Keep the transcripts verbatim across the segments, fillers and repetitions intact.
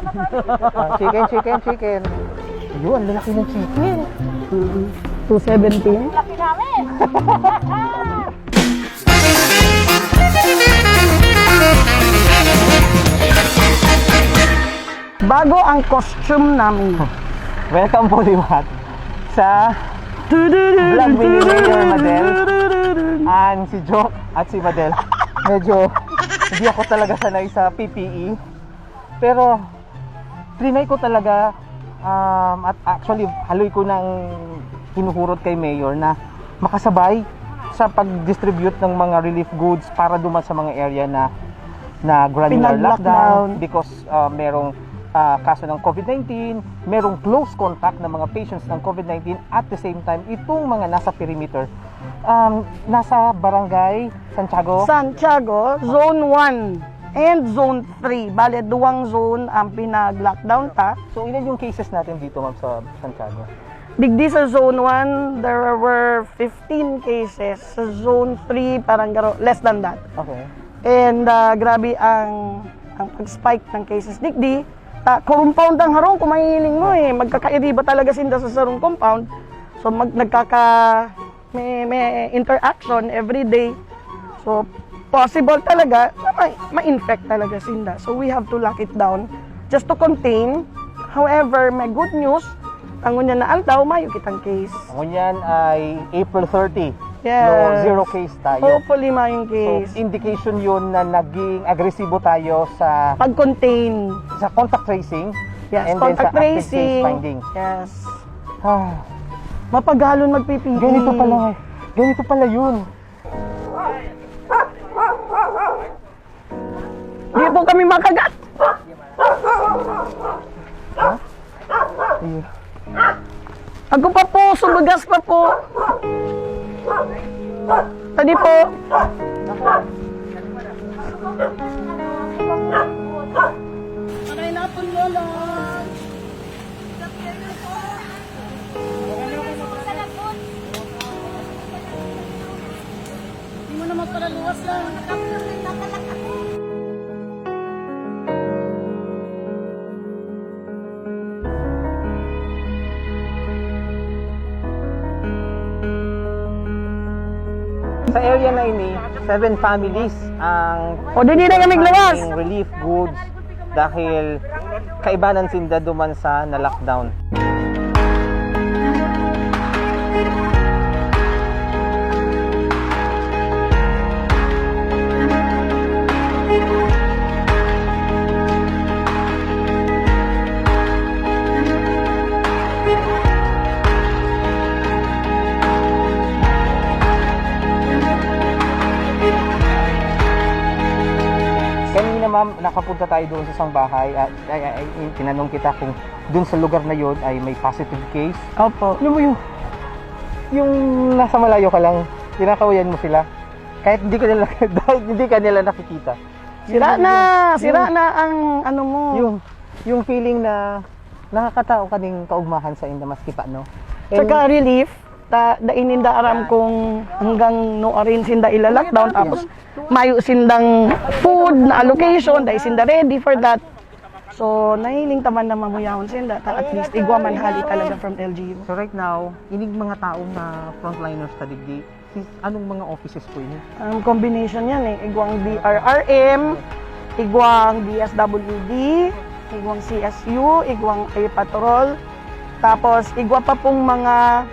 Ah, chicken, chicken, chicken. Yun, ang lalaki ng chicken. Two seventeen. Laki namin! Bago ang costume namin. Welcome po, liwat, sa vlog ni Mayor Madel and si Joke at si Madel. Medyo hindi ako talaga sanay sa P P E. Pero trinay ko talaga, um, at actually haloy ko nang hinuhurot kay Mayor na makasabay sa pag-distribute ng mga relief goods para duman sa mga area na na granular Pinag-lockdown. Lockdown because uh, merong uh, kaso ng COVID nineteen, merong close contact ng mga patients ng COVID nineteen, at the same time itong mga nasa perimeter, um, nasa barangay Santiago. Santiago, Zone one and Zone three. Bale, duwang zone ang pinag-lockdown ta. So, ilan yung cases natin dito, ma'am, sa Santiago? Digdi sa Zone one, there were fifteen cases. Sa Zone three, parang garo, less than that. Okay. And ah, grabe ang ang pag-spike ng cases digdi. Ta, compound ang harong kung mahihiling mo eh. Magkakairiba talaga sinda sa sarong compound. So mag, nagkaka may, may interaction every day. So possible talaga na may, ma-infect talaga sinda. So we have to lock it down just to contain. However, may good news. Ang ngunyan na aldaw, mayo kitang case. Ngunyan ay April thirty. Yes. No, zero case tayo. Hopefully, mayong So, case. indication yun na naging agresibo tayo sa Pag-contain. sa contact tracing Yes, and then sa contact active case tracing. Finding. Yes. Ah, Mapagalon mag-P P E. Ganito pala. Ganito pala yun. Di po kami makagat. Ayun. Ako pa po, sumagas pa po. Tadi po. Maray na po, Lolo. Hindi mo na magpalaluwas lang. Sa area na ini, seven families ang O, di, di na kami luwas. Ang relief goods dahil kaibanan sinda duman sa na-lockdown. Kanina, ma'am, nakapunta tayo doon sa isang bahay at ay, ay, ay, tinanong kita kung doon sa lugar na yon ay may positive case. Opo. Alam mo yung, yung nasa malayo ka lang, kinakawayan mo sila. Kahit hindi ka nila, dahil hindi ka nila nakikita. Sira na, Yung- sira na ang ano mo. Yung, yung feeling na nakakatao ka ding kaugmahan sa inda maski pa, no? And- Tsaka relief, ta, dai ninda aram kung hanggang nuarin sinda ila-lockdown, tapos mayo sindang food na allocation, dai sinda ready for that. So, nahiling ta man na mamuyahon sinda, ta at least igwa man hali talaga from L G U. So right now, ining mga taong na frontliners ta digdi, si, anong mga offices po ini? Ang combination yan eh, igwang D R R M, igwang D S W D, igwang C S U, igwang Air Patrol, tapos igwa pa pong mga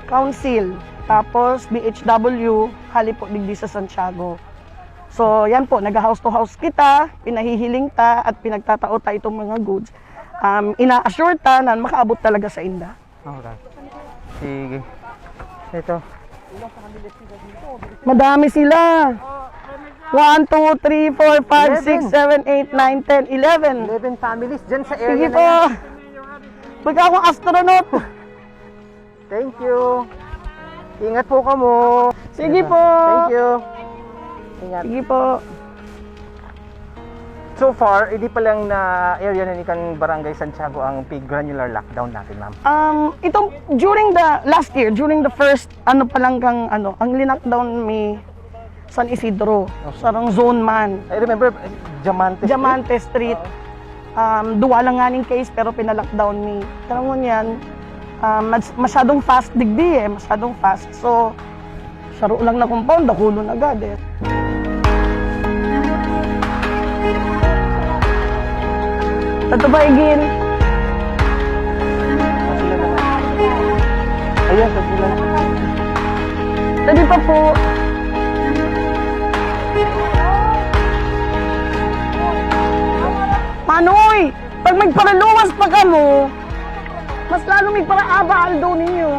council, tapos D H W, hali po digdi sa Santiago. So, yan po, nag-house to house kita, pinahihiling ta at pinagtatao ta itong mga goods. Um, ina-assure ta na makaabot talaga sa inda. Okay. Sige. Ito. Madami sila. One, two, three, four, five, six, seven, eight, nine, ten, eleven. Eleven families dyan sa area Sige na po. yan. Pagka akong astronaut. Thank you. Ingat po kamo. Sige po. Thank you. Ingat. Sige po. So far, hindi pa lang na area na ni kan Barangay Santiago ang pig granular lockdown natin, ma'am. Um, itong during the last year, during the first ano pa lang kang ano, ang linakdown mi San Isidro, sarang zone man. I remember, eh, Diamante Street. Diamante Street. Um, duwa lang nganing case pero pina-lockdown mi. Alam mo niyan, ah, mas-, masyadong fast digdi eh, masyadong fast. So, saro lang na compound, dakulon agad eh. Tato ba, Igin? Ayan, sa sila. Pwede pa po. Manoy! Pag magparaluwas pa kamo, mas lalo magparaaba aldaw ninyo.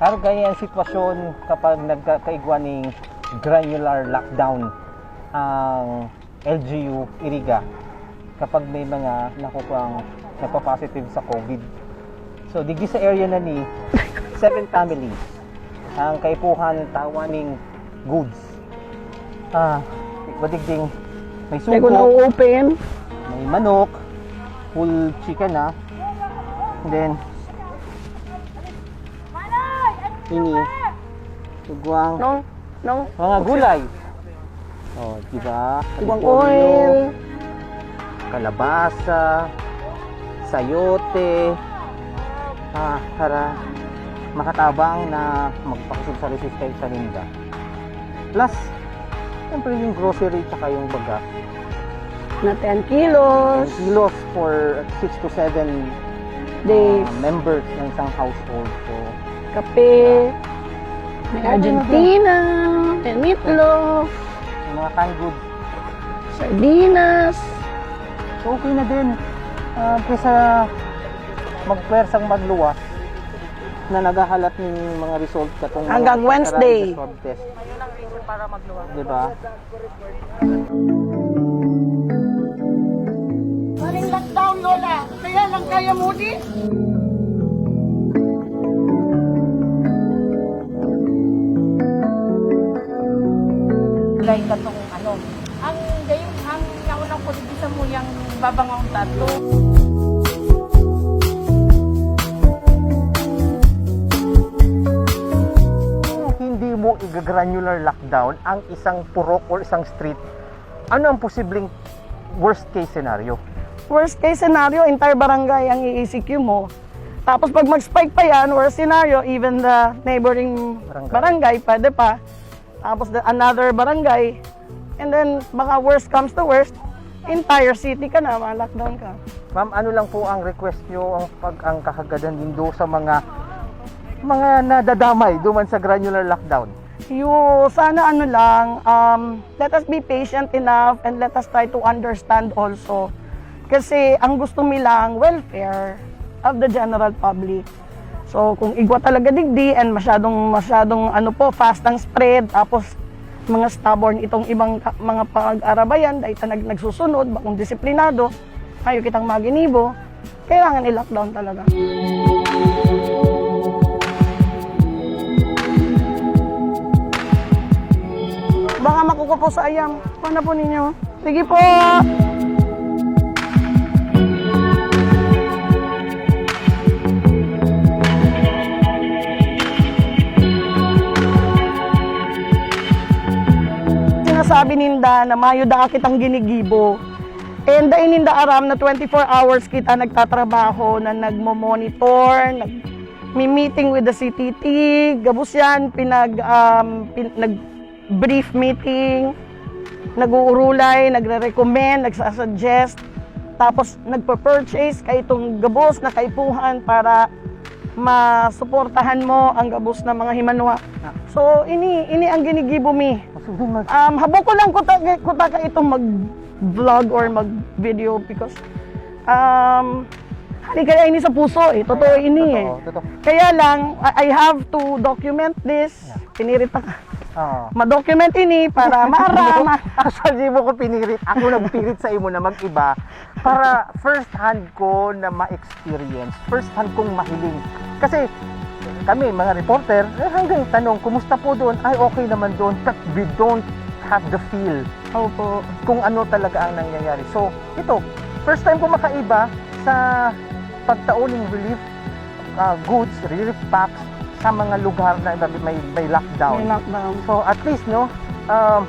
Karga niya ang sitwasyon kapag nagkakaigwa ning granular lockdown ang L G U Iriga kapag may mga nakukuhang nagpa-positive sa COVID. So, digdi sa area na ni, seven families ang kaipuhan tawa ning goods. Ah, madigding may Kaya ko sugo, na-open. May manok, whole chicken, ah. And then, ini, tugwang, No? No? mga gulay. Oh, di ba? Tugwang Repolyo, oil. Kalabasa, sayote, ah, para makatabang na magpakusog sa resistensya ninda. Plus, siyempre yung grocery tsaka yung baga. Na ten kilos. Ten kilos for six to seven, Days. ah, members ng isang household. So, Kape. May Okay na Argentina. May meatloaf. Yung mga canned goods. Sardinas. So, okay na din. Ah, kaysa magpwersang magluwas na naghahalat ng mga result katong mga Hanggang Wednesday. Sa swab test. Yun ang reason para magluwas. Di ba? Maring lockdown, Lola. Kaya lang kaya mo di. Like katong ano, ang gayong, ang naunang ko dito sa muyang babangong tato. Kung hindi mo i-granular lockdown ang isang purok or isang street, ano ang posibleng worst case scenario? Worst case scenario, entire barangay ang i-E C Q mo. Tapos pag mag-spike pa yan, worst scenario, even the neighboring Barangay. barangay, pwede pa. Tapos the, another barangay. And then, baka worst comes to worst, entire city ka na, ma-lockdown ka. Ma'am, ano lang po ang request nyo, ang pag-, ang kahagadan nindo sa mga, mga nadadamay duman sa granular lockdown? Yo, sana ano lang, um, let us be patient enough and let us try to understand also. Kasi ang gusto mi lang, welfare of the general public. So, kung igwa talaga digdi and masyadong, masyadong ano po, fast ang spread, tapos mga stubborn itong ibang ka-, mga pag-arabayan, dahil ta nag-, nagsusunod, bakong disiplinado, ayaw kitang maginibo, kailangan i-lockdown talaga. Baka makukupo sa ayam. Kuha na po ninyo. Sige po! Sinasabi ninda na mayo daa kitang ginigibo. And dai ninda aram na twenty-four hours kita nagtatrabaho, na nagmo-monitor, nagmi-meeting with the C T T, gabos yan, pinag, um, pin-, nag-, brief meeting, nag-uurulay, nagre-recommend, nagsasuggest, tapos nagpa-purchase kaitong gabos na kaipuhan para masuportahan mo ang gabos na mga himanwa. So, ini, ini ang ginigibo mi. Mas gusto mag- Um, habo ko lang kuta, kuta ka itong mag-vlog or mag-video because, um, hali kaya ini sa puso eh. Totoo ini eh. Totoo, totoo. Kaya lang, I, I have to document this. Yeah. Pinirit ako. Oo. Ma-document ini para maaraman. Actually, di mo ko pinirit. Ako nagpirit sa imo na mag-iba para first hand ko na ma-experience. First hand kong mahiling. Kasi, Kami, mga reporter, eh, hanggang tanong, "Kumusta po doon?" "Ay, okay naman doon." But we don't have the feel Opo. kung ano talaga ang nangyayari. So, ito, first time ko makaiba sa pagtao ng relief, ah, goods, relief packs sa mga lugar na may, may lockdown. May lockdown. So, at least, no, um,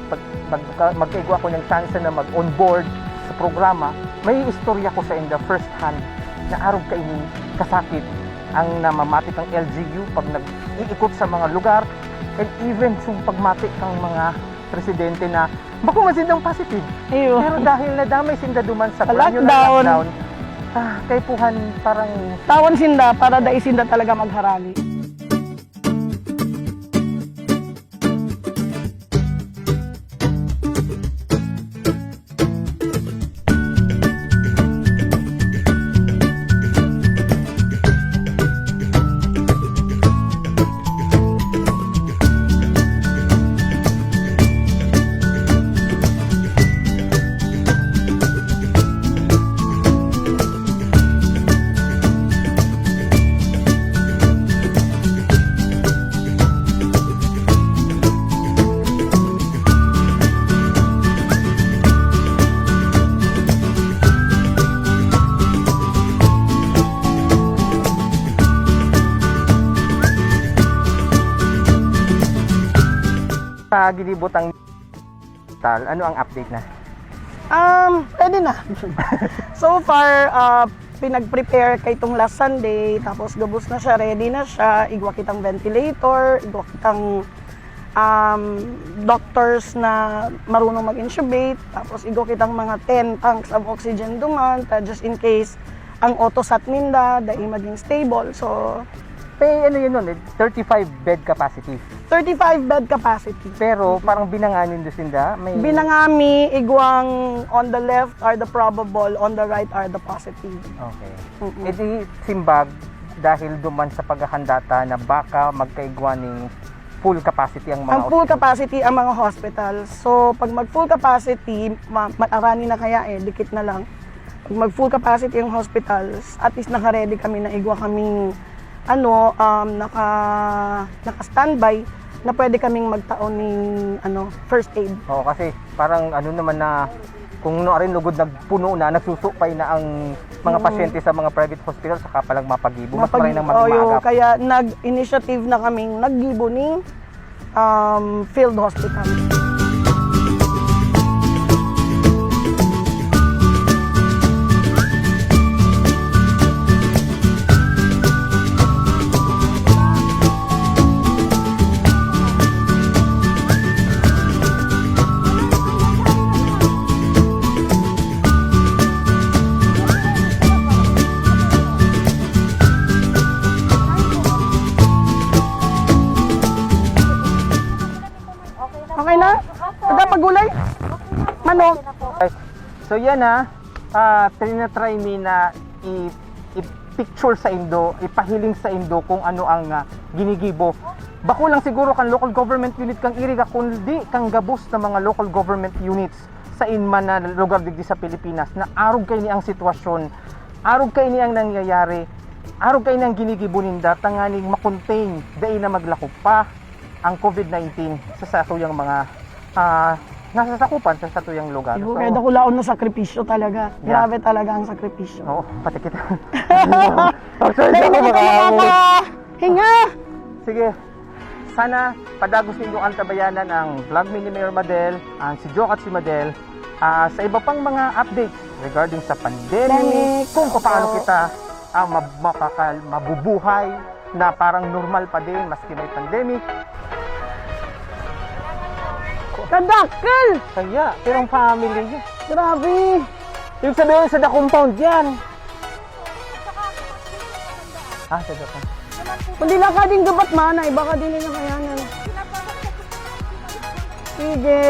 pag, pag, magkaigwa ako ng chance na mag-onboard sa programa, may istorya ko sa inda first hand na arog kaini kasakit ang namamati kang L G U pag nag-iikot sa mga lugar, and even sa pagmati kang mga presidente na bako man sindang positive. Iyo. Pero dahil nadamay sinda duman sa Sa brand new na lockdown. lockdown, ah, kaipuhan parang Tawan sinda para dai sinda talaga magharani. Pagilibot ang tal, ano ang update na? Um, pwede na. So far, ah, pinag-prepare kay itong last Sunday, tapos gabos na siya, ready na siya, igwa kitang ventilator, igwa kitang, um, doctors na marunong mag-intubate, tapos igwa kitang mga ten tanks of oxygen duman, ta just in case ang auto sat ninda, dai maging stable. So, May ano yun nun eh, thirty-five bed capacity. Thirty-five bed capacity. Pero parang binanganin do sinda, may Binangami, igwang on the left are the probable, on the right are the positive. Okay. Mm-mm. E di, simbag, dahil duman sa paghahanda ta na baka magkaigwa ning full capacity ang mga Ang full ospital. capacity ang mga hospital. So, pag mag full capacity, ma-, matarani na kaya eh, dikit na lang. Pag mag full capacity ang hospitals, at least naka-ready kami na igwa kaming, ano, um, naka, naka-standby na pwede kaming magtao ning, ano, first aid. Oo, kasi parang ano naman na, kung no, arin lugod nagpuno na, nagsusupay na ang mga Mm. pasyente sa mga private hospital, saka palang mapagibo. Mas Mapag-, maray nang maging oyo, maagap. kaya nag-initiative na kaming naggibo ning, um, field hospital. Okay na? Ada pa gulay? Manok? So yan ha, ah, trinatry mi na i-, i-picture sa indo, ipahiling sa indo kung ano ang, ah, ginigibo. Bako lang siguro kan local government unit kang Iriga, kundi kang gabos na mga local government units sa inman na lugar digdi sa Pilipinas na arog kaini ang sitwasyon, arog kaini ang nangyayari, arog kaini ang ginigibo ninda tanganing ma-contain, dai na maglako pa ang COVID nineteen sa satuyang mga, ah, nasasakupan sa satuyang lugar. Iho, So, kaya dakulaon na sakripisyo talaga. Yeah. Grabe talaga ang sakripisyo. Oo, pati kita. Sorry, Dahil ako hindi ka maka- makakahinga. Sige. Sana padagos nindo antabayanan ang vlog mi ni Mayor Madel, ang si Joke at si Madel, ah, sa iba pang mga updates regarding sa pandemic, Pandemic. kung paano Opo. kita, ah, mab-, makakal-, mabubuhay na parang normal pa din maski may pandemic. Kadakkel! Kaya, pero ang family niya. Grabe! Yung sabihin sa The Compound yan. Ah, sa Japan. Kundi lang ka din gabat, mana. Iba ka din yung kakayanan. Sige.